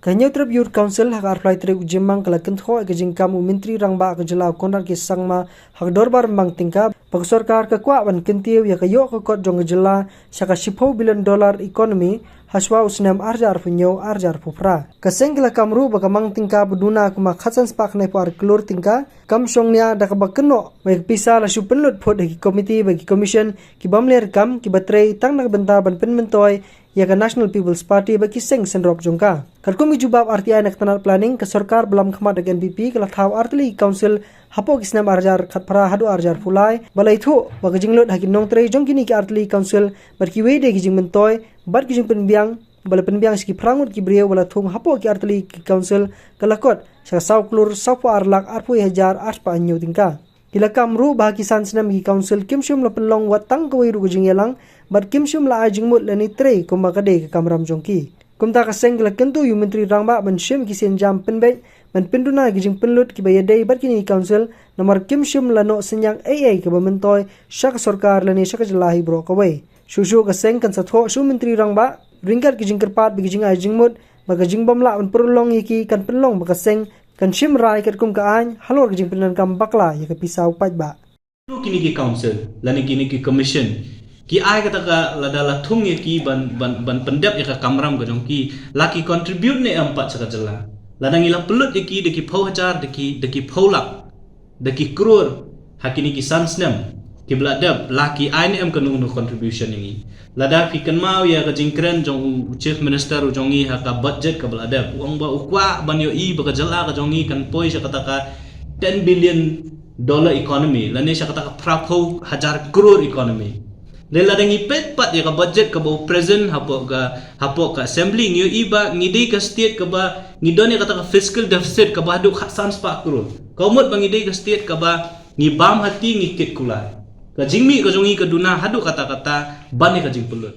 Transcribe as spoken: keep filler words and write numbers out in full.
Ka Hynñiewtrep Youth Council ha ka arphew lai tarik u Jymmang ka la kynthoh ïa ka jingkam u Myntri Rangbah ka jylla u Conrad K Sangma ha ka dorbar Bymman tyngka ba ka sorkar ka kwah ban kyntiew ïa ka ïoh ka kot jong ka jylla sha ka shiphew billion dollar economy hashwa u snem arhajar arphew hynñiew arhajar arphew phra. Ka seng ka la kam ruh ba ka mang tyngka ba duna kumba khatsan spah khyndai phew ar klur tyngka kam shong nia da kaba kynnoh ba ïa ka pisa la shu pynlut phut ha ki komiti bad ki commission ki bym leh kam kiba trei tang na ka bynta ban pynmyntoi ïa ka National People's Party bad ki seng seng rok jong ka. Katkum ki jubab R T I na ka tnat planning, ka sorkar ba lam khmat da ka N P P ka la thaw artylli ki council hapoh ki snem arhajar khatphra haduh arhajar arphew lai, ba la ïathuh ba ka jinglut ha ki nongtrei jong kine ki artylli ki council bad kiwei de ki jingmyntoi bad ki jingpynbiang ba la pynbiang sha ki phra ngut ki briew ba la thung hapoh ki artylli ki council ka la kot sha ka saw klur saw phew ar lak arphew hajar arspah hynñiew tyngka. Ki la kam ruh ba ha ki san snem ki council kim shym la pynlong wat tang kawei ruh ka jingïalang bad kim shym la ai jingmut lane trei kumba ka dei ka kamram jong ki. Kumta ka seng ka la kyntu ïa u Myntri Rangbah ban shim ki sienjam pynbeit ban pynduna ïa ki jingpynlut kiba ïadei bad kine ki council namar kim shym la noh synñiang ei ei kaba myntoi sha ka sorkar lane sha ka jylla hi baroh kawei. Shuh shuh ka seng kan sa thoh sha u Myntri Rangbah ryngkat ki jingkyrpad ba ki jingai jingmut bad ka jingbymlah ban pynlong ïa ki kan pynlong ba ka seng kan shim rai katkum ka aiñ halor ka jingpyndonkam bakla ïa ka pisa u paidbah. Ruh kine ki council lane kine ki commission ki ai kata ka lada la thung ïa ki ban ban ban pyndep ïa ka kamram ka jong ki, la ki contribute ne em pat sha ka jylla? Lada ngi la pynlut ïa ki da ki phew hajar, da ki da ki phew lak, da ki klur ha kine ki san snem kiba la dep, la ki ai ne em kano kano contribution ïa ngi? Lada phi kynmaw ïa ka jingkren jong u Chief Minister u jong ngi ha ka budget kaba la dep, u ong ba u kwah ban ïohi ba ka jylla ka jong ngi kan poi sha kata ka ten billion dollar economy lane sha kata ka phra phew hajar klur economy. Lada ngi peit pat ïa ka budget kaba u present hapoh ka hapoh ka assembly, ngi ïohi ba ngi dei ka state kaba ngi don ïa kata ka fiscal deficit kaba haduh khatsan spah klur. Ka mut ba ngi dei ka state kaba ngi bam hati ngi kit kulai. Ka jingmih ka jong ngi ka duna haduh katta katta ban ïa ka jingpynlut.